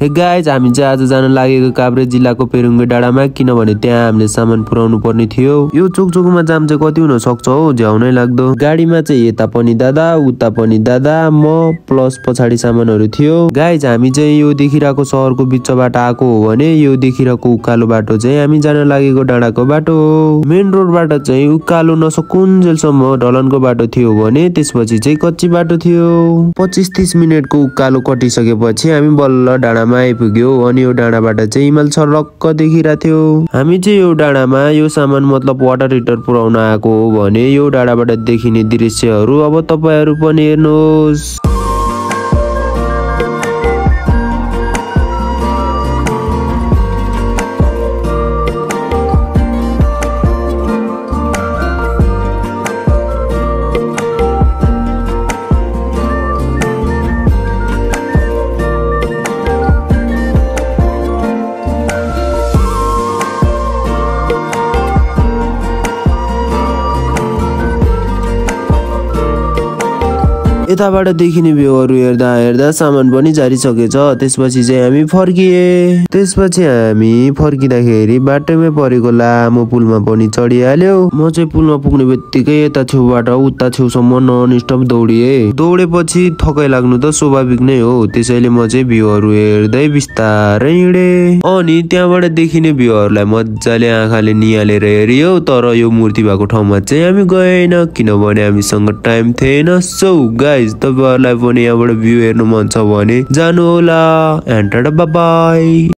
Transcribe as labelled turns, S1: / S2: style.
S1: Hey guys हामी चाहिँ आज जान लागेको काभ्रे जिल्लाको पेरुङ्गे डाँडामा किनभने त्यहाँ हामीले सामान पुर्याउनु पर्ने थियो। यो चोकचोकमा जाम चाहिँ कति हुन सक्छ हो, झ्याउनै लाग्दो। गाडीमा चाहिँ यता पनि दादा उता पनि दादा म प्लस पछाडि सामानहरू थियो। गाइज हामी चाहिँ यो देखिरहेको सहरको बिचबाट आएको हो भने यो देखिरहेको उकालो बाटो चाहिँ हामी जान लागेको डाँडाको बाटो हो। मेन रोडबाट चाहिँ उकालो नसकुन्जेलसम्म ढलनको बाटो थियो भने त्यसपछि चाहिँ कच्ची बाटो थियो। 25-30 मिनटको उकालो कटिसकेपछि हामी बल्ल डाँडामा आइपुग्यो। अनि यो डाँडाबाट चाहिँ हिमाल छरक्क देखिरहेको थियो। हामी चाहिँ यो डाँडामा यो सामान मतलब वाटर हिटर पुर्याउन आएको हो भने यो डाँडाबाट देखिने दृश्यहरू अब तपाईहरु पनि हेर्नुहोस्। यताबाट देखिने भ्यूहरू हेर्दा हेर्दा सामान पनि झारिसकेछ। त्यसपछि चाहिँ हामी फर्किए। त्यसपछि हामी फर्किँदाखेरि बाटोमै परेको लामो पुलमा पनि चढिहाल्यो। म चाहिँ पुलमा पुग्ने बित्तिकै यता छेउबाट उता छेउसम्म नन स्टप दौडेपछि थकाइ लाग्नु त स्वाभाविक नै हो। त्यसैले म चाहिँ भ्यूहरू हेर्दै बिस्तारै हिँडे। अनि त्यहाँबाट देखिने भ्यूहरूलाई मजाले आँखाले निहालेर हेरियो। तर यो मूर्ति भएको ठाउँमा चाहिँ हामी गएन किनभने हामीसँग टाइम थिएन। सो गाइज तपाईहरुलाई पनि यहाँबाट भ्यू हेर्नु मन छ भने जानु होला। And Tata bye bye.